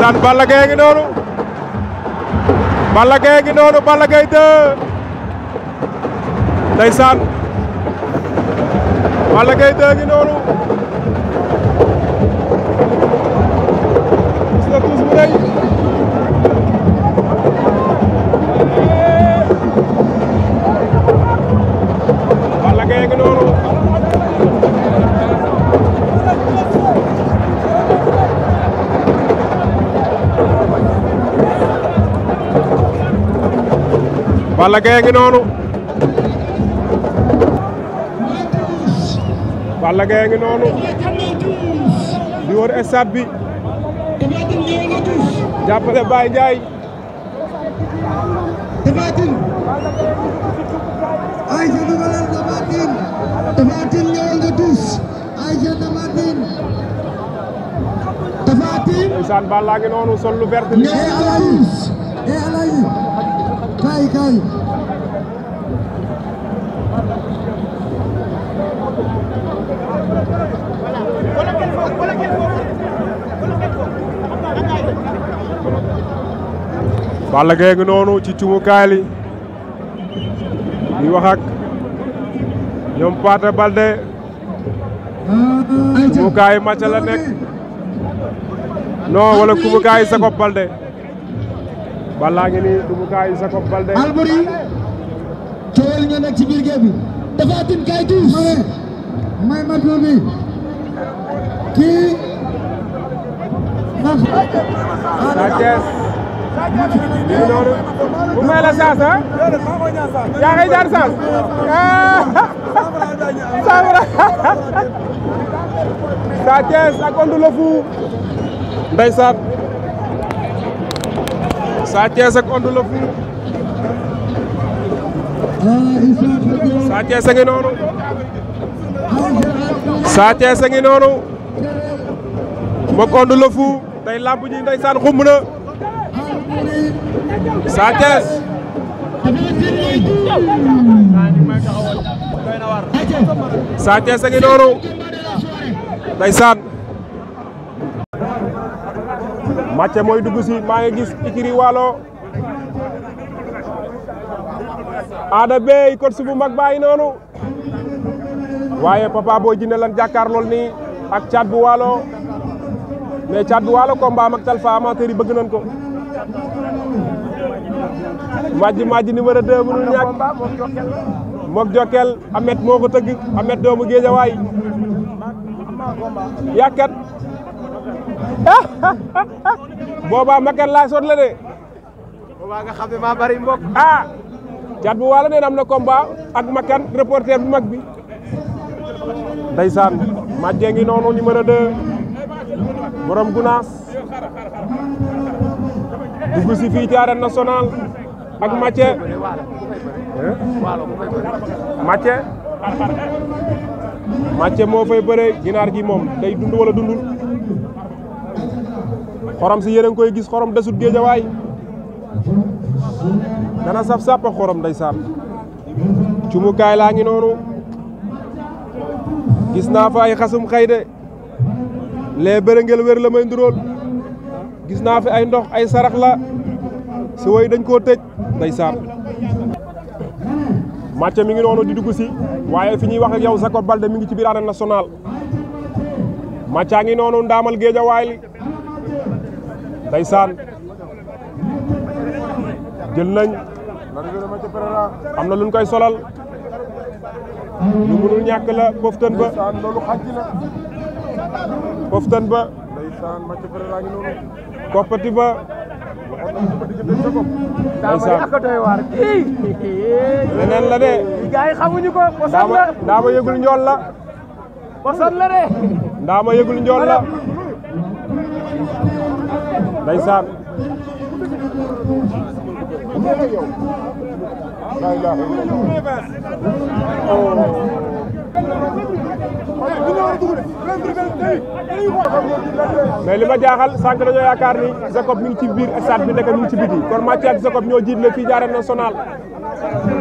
ndeysaan Balla Gaye ngi noonu Balla Gaye ngi noonu Balla Gaye 2 ndeysaan Balla Gaye 2 ngi noonu gis nga tuus bu rëy Balla Gaye ngi noonu Balla Gaye ngi noonu Balla Gaye ngi noonu di wër stade bi jàppale Baye Ndiaye ndeysaan Balla ngi noonu sol lu vert li kay Balla Gaye ngi noonu ci cumukaay li di wax ak ñoom Pathé Baldé cumukaay match la nekk non wala cumukaay Jacob Baldé Balla ngi nii cumukaay Jacob Baldé Alboury coowal ñoo nekk ci biir géej bi Tapha Tine kay tuus may ma tuur bi kii Sa Thiès ñu noonu bu may la saas ah yaa ngi jaar saas Sa Thiès ak Onde le Fou ndeysaan Sa Thiès ak Onde le Fou Sa Thiès a ngi noonu Sa Thiès a ngi noonu moog Onde le Fou tey lamb ji ndeysaan xumb na Sa Thiès Sa Thiès a ngi noonu ndeysaan Mathié mooy dugg si maa ngi gis ikiri Waalo Ada Bey coach bu mag bàyyi noonu waaye Papa Boy Djiné lan jàkkaar lool nii ak Thiat bu Waalo mais Thiat bu Waalo combat am ak Talfa amateur yi bëgg nañ ko Madji numéro 2 mënul ñàkk mook Jokkel Amet moo ko tëgg Amet doomu Géejawaay yàkkat boobaa makan laa sot la de boobaa nga xam ne maa bari mbokk Thiat bu Waalo nee na am na combat ak makan reporter bu mag bi ndeysaan Madji ngi noonu numéro 2 borom Gunaas dugg si fii ci arène nationale ak Mathié Mathié moo fay bëre ginaar gi moom day dund wala dundul xorom si yéen a ngi koy gis xorom desut Géejawaay dana saf sàpp xorom ndeysaan cumukaay laa ngi noonu gis naa fa ay xasum xëy de les bërëngel wér la may nduróol gis naa fi ay ndox ay sarax la si woy dañ koo tëj ndeysaan Mathié mi ngi noonu di dugg si waaye fi ñuy wax ak yow Jacob Baldé mi ngi ci biir arène nationale Mathié ngi noonu ndaamal Géejawaay li ndeysaan jël nañ am na luñ koy solal lu mënul ñàkk la poftan ba poftan ba koppati ba leneen la de gars yi xamuñu ko poson la ndaama yëgul njool la poson la de ndaama yëgul njool la ndeysaan mais li ma jaaxal sànq dañoo yaakaar ni Jacob mi ngi ci biir stade bi nekk mi ngi ci biti kon Mathié ak Jacob ñoo jiitle fii ci arène nationale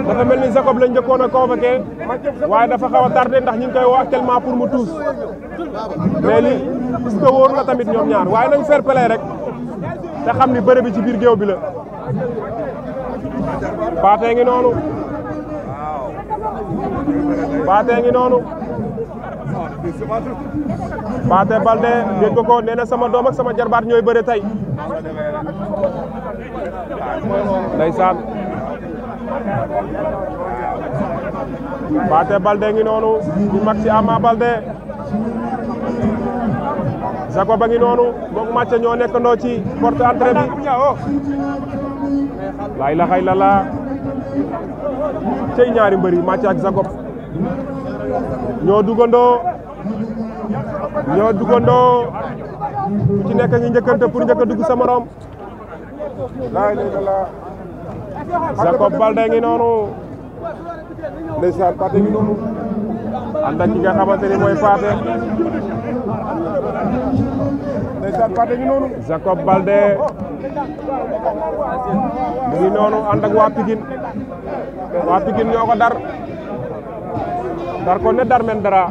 dafa mel ni Jacob lañ njëkkoon a convoqué waaye dafa xaw a tardé ndax ñu ngi koy woo actuellement pour mu tuus mais li est-ce que wóor na tamit ñoom ñaar waaye nañ fair play rek te xam ni bëre bi ci biir géew bi la Pathé ngi noonu Pathé ngi noonu Pathé Baldé dégg ko nee na sama doom ak sama jarbaat ñooy bëre tey ndeysaan Pathé Baldé ngi noonu di mag ci Ama Baldé Jacob a ngi noonu moom Mathieu ñoo nekkandoo ci porte entrée bi laa ilaaha illallaah cey ñaari mbëri Mathieu ak Jacob ñoo dugandoo ku ci nekk ngi njëkkante pour njëkk a dugg sa morom laa ilaaha illallaah Jacob Baldé ngi noonu ndeysaan Pathé ngi noonu ànd ak ki nga xamante ni mooy Pathé ndeysaan Pathé ngi noonu Jacob Baldé mu ngi noonu ànd ak waa Pikine ñoo ko dar ko ne dar men dara